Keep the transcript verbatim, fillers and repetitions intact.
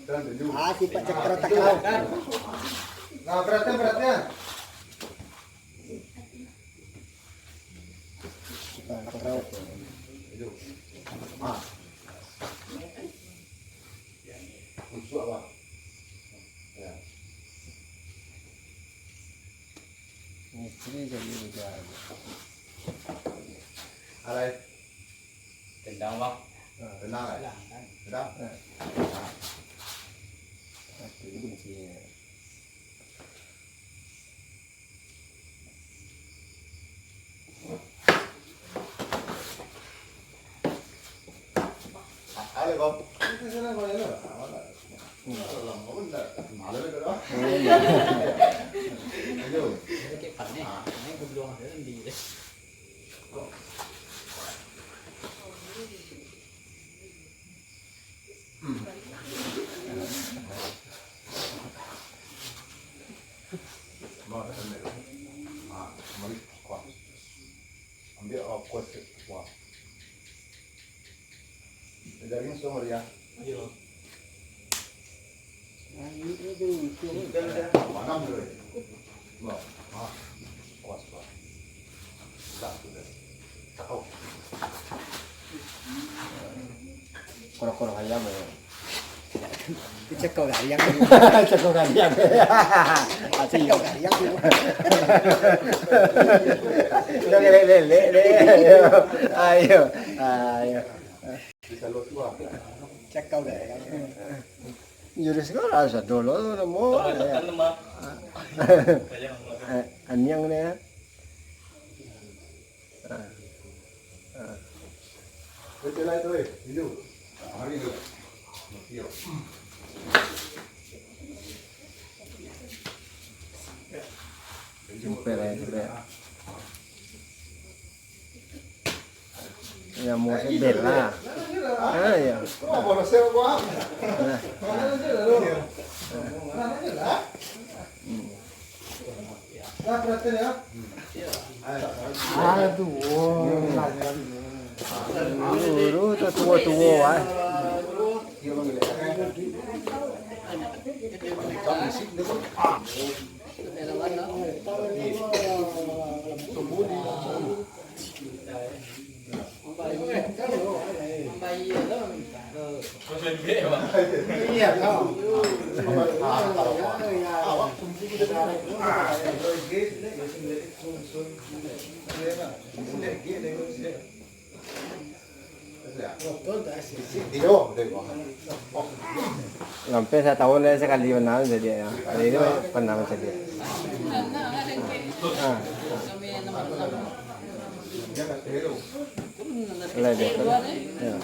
Ah, sifat cakra takau. Nah, perhatian, perhatian. Sifat takau. Ah. Unsur apa? Ya. Istri jadi udah. Alai. Tendang, Bang. Tenang, eh? Tenang. Eh. Satu ni kuncinya. Alai, Bang. Itu sana, Bang, ya, lah. Lama pun dah. Malu lah, Bang. Ayo. Ini kayak panik. Ah. Ini gue belum ada di. Ambiak kuah. Daging sudah meriah. Iyo. Manam dulu. Bah, ah, kuas, kuas. Dah, sudah. Cakau. Koro-koro ayam, ya. Cakau gariang. Cakau gariang. Cakau gariang. Udah lelek-lelek deh. Ayo. Ayo. Ayo. Cakau gariang. Jurus ko lah sadolo tu namo. Teman tekan nama. Eh, aniang ni, ya. Ah. Ah. Betul lah itu, eh. Itu. Hari tu. Iyo. Sampai lah, sampai. Ya, mau sebel lah. Ah, ya. Nah. Hmm. Aduh. Dulu tu tua-tua, ah. Sampai satahun lah sakali pernah jadi, ya. Kali ini pernah jadi. Ah. Lah, dia tu. Ya.